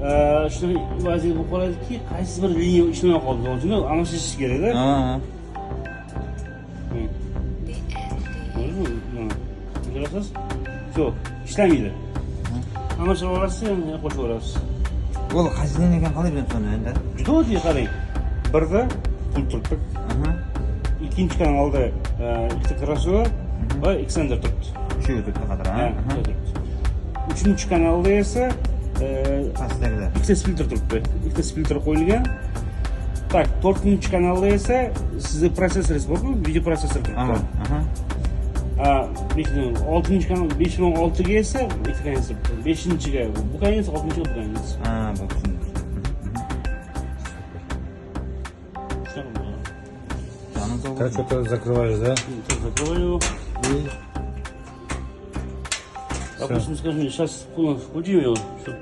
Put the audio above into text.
Shunaqa vaziyat bo'lib qoladiki, qaysi bir liniya ishlamay qoldi, misol uchun, almashtirish kerakda. Ko'rdingizmi? Mana. Ko'rasiz? Всё, ishlamaydi. Almashtirib olasiz, yana qo'shib yuborasiz. Ol qaysi liniya ekan, qalay bilamiz uni endi? Juda oddiy, qarang. Birda pult turibdi. Ikkinchi kanalda ikkita crossover va extender turibdi. Shu turibdi qadar, ha? Ha, turibdi. Uchinchi kanalda esa Pastdagilar. ikkita splitter turibdi. Ikkita splitter qo'yilgan. Так, to'rtinchi kanalda esa sizni protsessoringiz borku, video protsessor turibdi. Aha. A, oltinchi kanal, 5.6ga esa ikkita конец turibdi. Beshinchiga bu конец, oltinchiga bu конец. Ha, bu tushundim. Shunaqa bo'ladi. Jonim sog' Так, bo'lsin. что-то закрываешь, да? Так, закрываю. И Допустим, скажем, сейчас включим его, чтобы